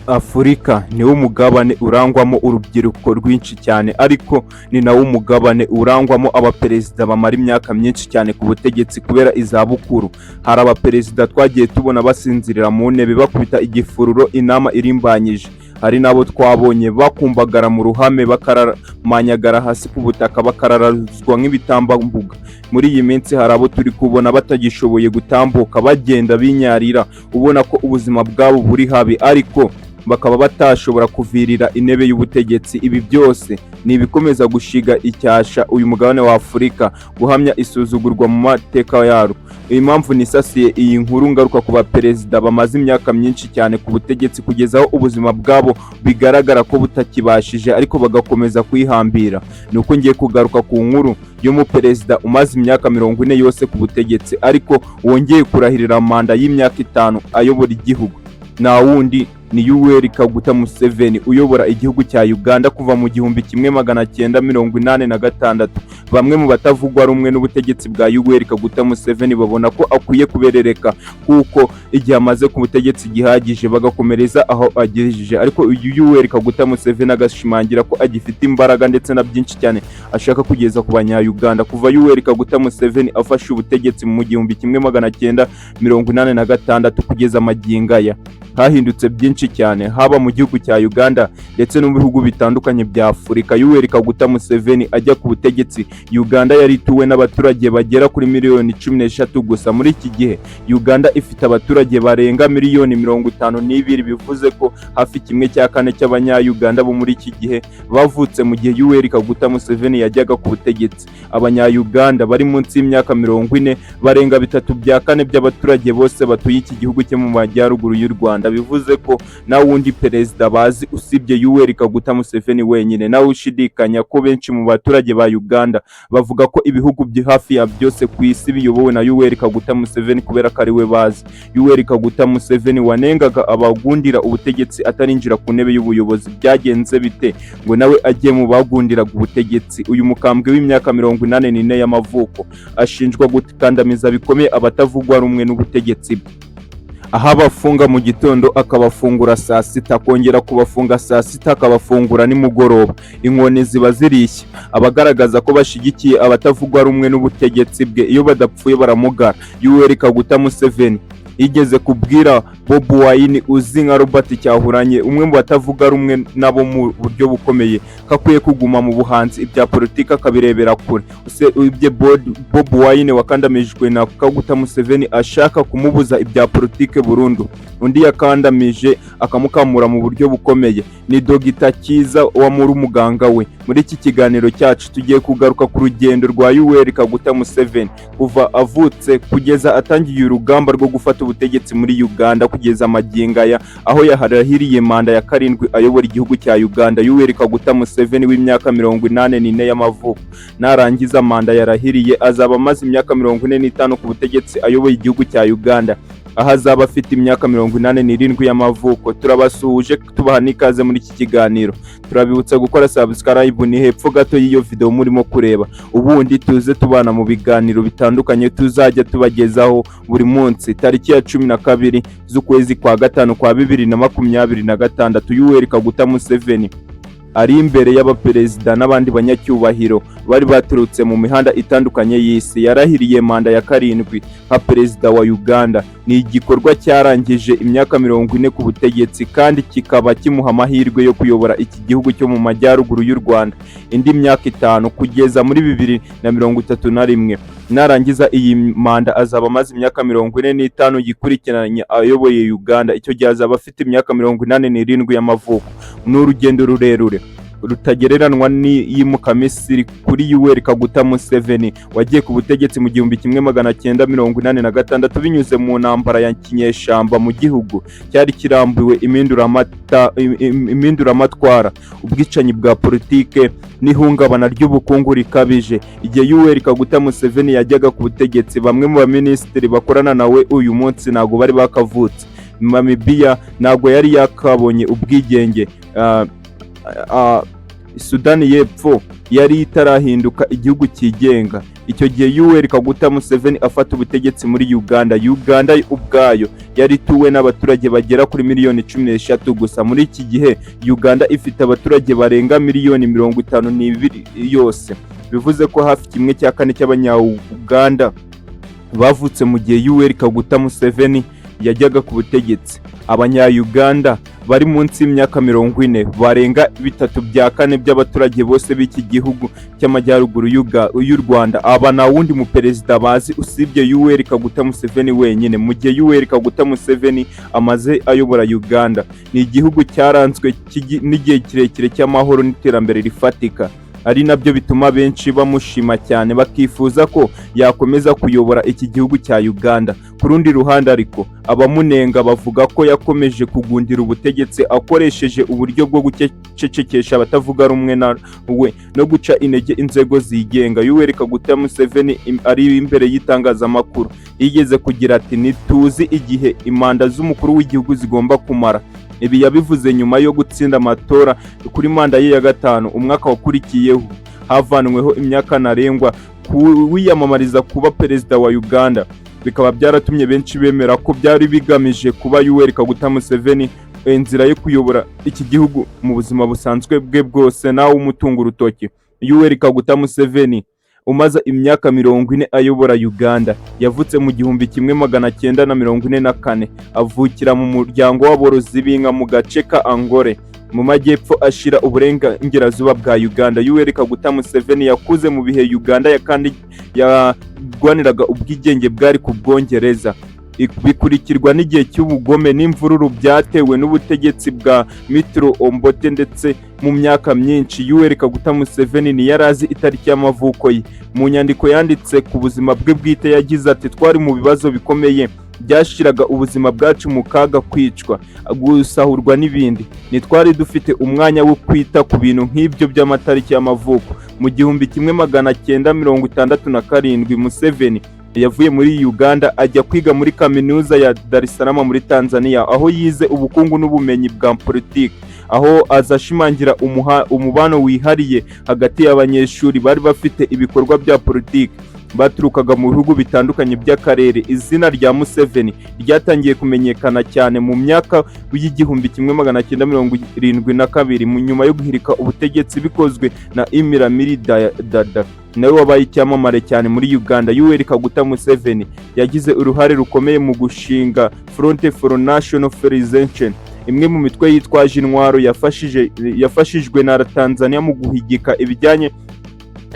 Afurika niwo mugabane urangwamo urubyiruko rwinshi cyane, ariko ni nawo mugabane urangwamo abaperezida bamara imyaka myinshi cyane ku butegetsi kubera izabukuru. Hari abaperezida twagiye tubona basinzirira mu ntebe, bakubita igifururo inama irimbanyije. Hari n'abo twabonye bakumbagara mu ruhame, bakaramanyagara hasi ku butaka, bakararazwa nk'ibitambambuga. Muri iyi minsi hari abo turi kubona batagishoboye gutambuka, bagenda binyarira, ubona ko ubuzima bwabo buri habi, ariko bakaba batashobora kuvirira intebe y'ubutegetsi. Ibi byose ni ibikomeza gushiga icyasha uyu mugabane wa Afurika, guhamya isuzugurwa mu mateka yarwo. Iyi mpamvu nisasiye iyi nkuru ngaruka ku baperezida bamaze imyaka myinshi cyane ku butegetsi, kugeza aho ubuzima bwabo bigaragara ko butakibashije, ariko bagakomeza kwihambira, ni uko ngiye kugaruka ku nkuru y'umuperezida umaze imyaka 40 yose ku butegetsi, ariko wongeye kurahirira manda y'imyaka 5 ayobora igihugu. Nta wundi, ni Yoweri Kaguta Museveni uyobora igihugu cya Uganda kuva mu 1986. Bamwe mu batavugwa rumwe n'ubutegetsi bwa Yoweri Kaguta Museveni babona ko akwiye kuberereka, kuko igihe amaze ku butegetsi gihagije, bagakomereza aho agejeje. Ariko uyu Yoweri Kaguta Museveni agashimangira ko agifite imbaraga ndetse na byinshi cyane ashaka kugeza ku banya-Uganda. Kuva Yoweri Kaguta Museveni afashe ubutegetsi mu 1986 kugeza magingo aya, hahindutse byinshi cyane, haba mu gihugu cya Uganda ndetse no mu bihugu bitandukanye bya Afurika. Yoweri Kaguta Museveni ajya ku butegetsi, Uganda yari ituwe n'abaturage bagera kuri miliyoni 13 gusa. Muri iki gihe Uganda ifite abaturage barenga miliyoni 52, bivuze ko hafi kimwe cya kane cy'abanya-Uganda bo muri iki gihe bavutse mu gihe Yoweri Kaguta Museveni yajyaga ku butegetsi. Abanya-Uganda bari munsi y'imyaka 40 barenga bitatu bya kane by'abaturage bose batuye iki gihugu cyo mu majyaruguru y'u Rwanda, bivuze ko nta wundi perezida bazi usibye Yoweri Kaguta Museveni wenyine. Nawe ushidikanya ko benshi mu baturage ba Uganda bavuga ko ibihugu byo hafi ya byose ku isi biyobowe na Yoweri Kaguta Museveni kubera ko ari we bazi. Yoweri Kaguta Museveni wanengaga abagundira ubutegetsi atarinjira ku ntebe y'ubuyobozi, byagenze bite ngo nawe ajye mu bagundiraga ubutegetsi? Uyu mukambwe w'imyaka 84 y'amavuko ashinjwa gukandamiza bikomeye abatavugwa rumwe n'ubutegetsi bwe, aho abafunga mu gitondo akabafungura saa sita, akongera kubafunga saa sita akabafungura nimugoroba. Inkoni ziba zirishya. Abagaragaza ko bashyigikiye abatavugwa rumwe n'ubutegetsi bwe, iyo badapfuye baramugara. Yoweri Kaguta Museveni yigeze kubwira Bobi Wine, uzi nka Robert Kyagulanyi, umwe mu batavuga rumwe nabo mu buryo bukomeye, ko akwiye kuguma mu buhanzi, ibya politiki akabirebera kure. Usibye Bobi Wine wakandamijwe na Kaguta Museveni ashaka kumubuza ibya politiki burundu, undi yakandamije akamukamura mu buryo bukomeye ni Dogita Kiza wa muri umuganga we. Muri iki kiganiro cyacu tugiye kugaruka ku rugendo rwa Yoweri Kaguta Museveni kuva avutse kugeza atangiye urugamba rwo gufata ubutegetsi muri Uganda, kugeza magingo aya aho yaharahiriye manda ya karindwi ayobora igihugu cya Uganda. Yoweri Kaguta Museveni w'imyaka 84 y'amavuko, narangiza manda yarahiriye azaba amaze imyaka 45 ku butegetsi ayoboye igihugu cya Uganda, aho azaba afite imyaka 87 y'amavuko. Turabasuhuje, tubaha n'ikaze muri iki kiganiro. Turabibutsa gukora subscribe, ni hepfo gato y'iyo video murimo kureba, ubundi tuze tubana mu biganiro bitandukanye tuzajya tubagezaho buri munsi. Tariki ya 12 z'ukwezi kwa gatanu kwa 2026, Yoweri Kaguta Museveni ari imbere y'abaperezida n'abandi banyacyubahiro bari baturutse mu mihanda itandukanye y'isi, yarahiriye manda ya karindwi nka perezida wa Uganda. Ni igikorwa cyarangije imyaka 40 ku butegetsi, kandi kikaba kimuha amahirwe yo kuyobora iki gihugu cyo mu majyaruguru y'u Rwanda indi myaka 5 kugeza muri 2031. Narangiza iyi manda azaba amaze imyaka 45 yikurikiranye ayoboye Uganda. Icyo gihe azaba afite imyaka 87 y'amavuko. Ni urugendo rurerure rutagereranwa n'iyimukamisiri kuri Yoweri Kaguta Museveni wagiye ku butegetsi mu 1986 binyuze mu ntambara ya kinyeshamba mu gihugu cyari kirambiwe impinduramatwara, ubwicanyi bwa politike n'ihungabana ry'ubukungu rikabije. Igihe Yoweri Kaguta Museveni yajyaga ku butegetsi, bamwe mu baminisitiri bakorana nawe uyu munsi ntabwo bari bakavutse. Namibia ntabwo yari yakabonye ubwigenge. Sudani y'Epfo yari itarahinduka igihugu cyigenga. Icyo gihe Yoweri Kaguta Museveni afata ubutegetsi muri Uganda, Uganda ubwayo yari ituwe n'abaturage bagera kuri miliyoni 13 gusa. Muri iki gihe Uganda ifite abaturage barenga miliyoni 52 yose, bivuze ko hafi 1/4 cy'Abanya-Uganda bavutse mu gihe Yoweri Kaguta Museveni yajyaga ku butegetsi. Abanya-Uganda bari munsi y'imyaka 40 barenga 3/4 by'abaturage bose b'iki gihugu cy'amajyaruguru y'u Rwanda. Aba nta wundi muperezida bazi usibye Yoweri Kaguta Museveni wenyine. Mu gihe Yoweri Kaguta Museveni amaze ayobora Uganda, ni igihugu cyaranzwe n'igihe kirekire cy'amahoro n'iterambere rifatika, ari nabyo bituma benshi bamushima cyane, bakifuza ko yakomeza kuyobora iki gihugu cya Uganda. Ku rundi ruhande ariko, abamunenga bavuga ko yakomeje kugundira ubutegetsi akoresheje uburyo bwo gucecekesha abatavuga rumwe na we no guca intege inzego zigenga. Yoweri Kaguta Museveni ari imbere y'itangazamakuru yigeze kugira ati: "Ntituzi igihe imanda z'umukuru w'igihugu zigomba kumara." Ibi yabivuze nyuma yo gutsinda amatora kuri manda ye ya gatanu. Umwaka wakurikiyeho havanweho imyaka ntarengwa ku wiyamamariza kuba perezida wa Uganda, bikaba byaratumye benshi bemera ko byari bigamije kuba Yoweri Kaguta Museveni inzira yo kuyobora iki gihugu mu buzima busanzwe bwe bwose nawe umutunga urutoki. Yoweri Kaguta Museveni umaze imyaka 40 ayobora Uganda, yavutse mu 1944, avukira mu muryango w'aborozi b'inka mu gace ka Angore mu majyepfo ashira uburengerazuba bwa Uganda. Yoweri Kaguta Museveni yakuze mu bihe Uganda ya kandi yarwaniraga ubwigenge bwari ku Bwongereza, bikurikirwa n'igihe cy'ubugome n'imvururu byatewe n'ubutegetsi bwa Milton Obote. Ndetse mu myaka myinshi Yoweri Kaguta Museveni ntiyari azi itariki y'amavuko ye. Mu nyandiko yanditse ku buzima bwe bwite yagize ati: "Twari mu bibazo bikomeye byashyiraga ubuzima bwacu mu kaga, kwicwa, gusahurwa n'ibindi. Ntitwari dufite umwanya wo kwita ku bintu nk'ibyo by'amatariki y'amavuko." Mu 1967 Museveni yavuye muri Uganda ajya kwiga muri Kaminuza ya Dar es Salaam muri Tanzania, aho yize ubukungu n'ubumenyi bwa politiki, aho aza ashimangira umubano wihariye hagati y'abanyeshuri bari bafite ibikorwa bya politiki baturukaga mu bihugu bitandukanye by'akarere. Izina rya Museveni ryatangiye kumenyekana cyane mu myaka y'1972, mu nyuma yo guhirika ubutegetsi bikozwe na Idi Amin Dada, nawe wabaye icyamamare cyane muri Uganda. Yoweri Kaguta Museveni yagize uruhare rukomeye mu gushinga Front for National Mobilization, imwe mu mitwe yitwaje intwaro yafashijwe na Tanzania mu guhigika ibijyanye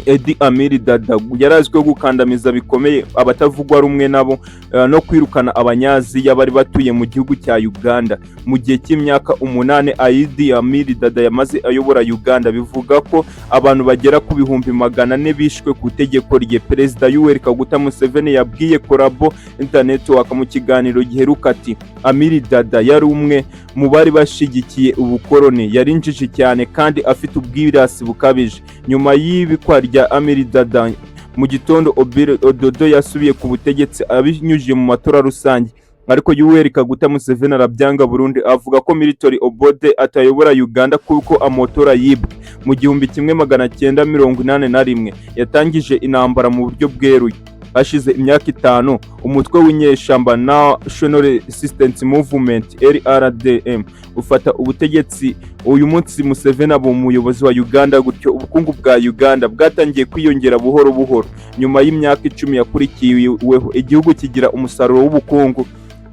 Idi Amin Dada, yari azwiho gukandamiza bikomeye abatavugwa rumwe nabo no kwirukana Abanyaziya bari batuye mu gihugu cya Uganda. Mu gihe cy'imyaka 8 Idi Amin Dada yamaze ayobora Uganda, bivuga ko abantu bagera ku 400,000 bishwe ku itegeko rye. Perezida Yoweri Kaguta Museveni yabwiye Collabo Network mu kiganiro giheruka ati: "Amin Dada yari umwe mu bari bashigikiye ubukoroni, yari injiji cyane kandi afite ubwirasi bukabije." Nyuma y'ibikwa rya Amin Dada, mu gitondo Obeid Ododo yasubiye ku butegetsi abinyujije mu matora rusange, ariko Yoweri Kaguta Museveni arabyanga burundu, avuga ko Milton Obote atayobora Uganda kuko amatora yibwe. Mu 1981 yatangije intambara mu buryo bweruye. Hashize imyaka 5 umutwe w'inyeshyamba National Resistance Movement, NRM, ufata ubutegetsi. Uyu munsi Museveni aba umuyobozi wa Uganda. Gutyo ubukungu bwa Uganda bwatangiye kwiyongera buhoro buhoro. Nyuma y'imyaka 10 yakurikiweho, igihugu kigira umusaruro w'ubukungu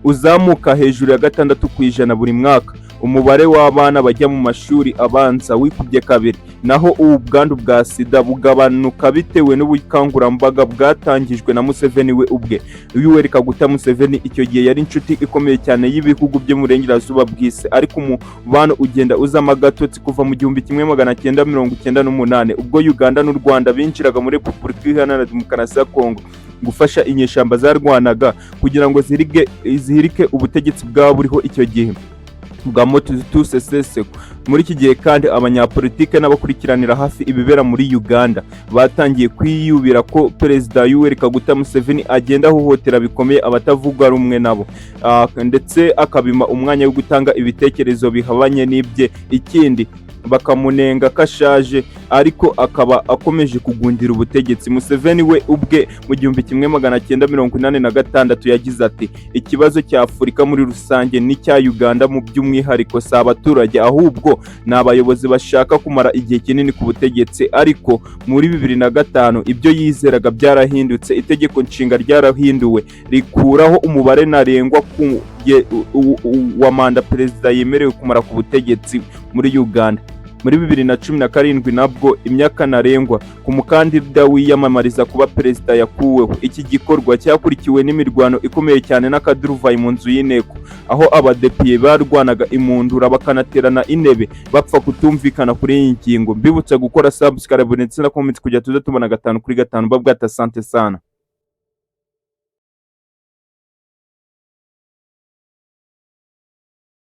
uzamuka hejuru ya 6% buri mwaka. Umubare w'abana bajya mu mashuri abanza wikubye kabiri, naho ubu bwandu bwa sida bugabanuka bitewe n'ubukangurambaga bwatangijwe na Museveni we ubwe. Yoweri Kaguta Museveni icyo gihe yari inshuti ikomeye cyane y'ibihugu byo mu burengerazuba bw'isi, ariko umubano ugenda uzamo agatotsi kuva mu 1998, ubwo Uganda n'u Rwanda binjiraga muri Repubulika Iharanira Demokarasi ya Kongo gufasha inyeshyamba zarwanaga kugira ngo zihirike ubutegetsi bwaba buriho icyo gihe bwa Mobutu Sese Seko. Muri iki gihe kandi, abanyapolitike n'abakurikiranira hafi ibibera muri Uganda batangiye kwiyubira ko Perezida Yoweri Kaguta Museveni agenda ahohotera bikomeye abatavuga rumwe nabo, ndetse akabima umwanya wo gutanga ibitekerezo bihabanye n'ibye. Ikindi, bakamunenga ko ashaje. ariko akaba akomeje kugundira ubutegetsi. Museveni we ubwe mu 1986 yagize ati: "Ikibazo cya Afurika muri rusange n'icya Uganda mu by'umwihariko si abaturage, ahubwo ni abayobozi bashaka kumara igihe kinini ku butegetsi." Ariko muri 2005 ibyo yizeraga byarahindutse. Itegeko nshinga ryarahinduwe, rikuraho umubare ntarengwa wa manda perezida yemerewe kumara ku butegetsi muri Uganda. Muri 2017 nabwo imyaka ntarengwa ku mukandida wiyamamariza kuba perezida yakuweho. Iki gikorwa cyakurikiwe n'imirwano ikomeye cyane n'akaduruvayi mu nzu y'inteko, aho abadepite barwanaga imundura, bakanaterana intebe, bapfa kutumvikana kuri iyi ngingo. Mbibutsa gukora subscribe ndetse na comment kugira tuze tubona gatanu kuri gatanu. Babwata, asante sana.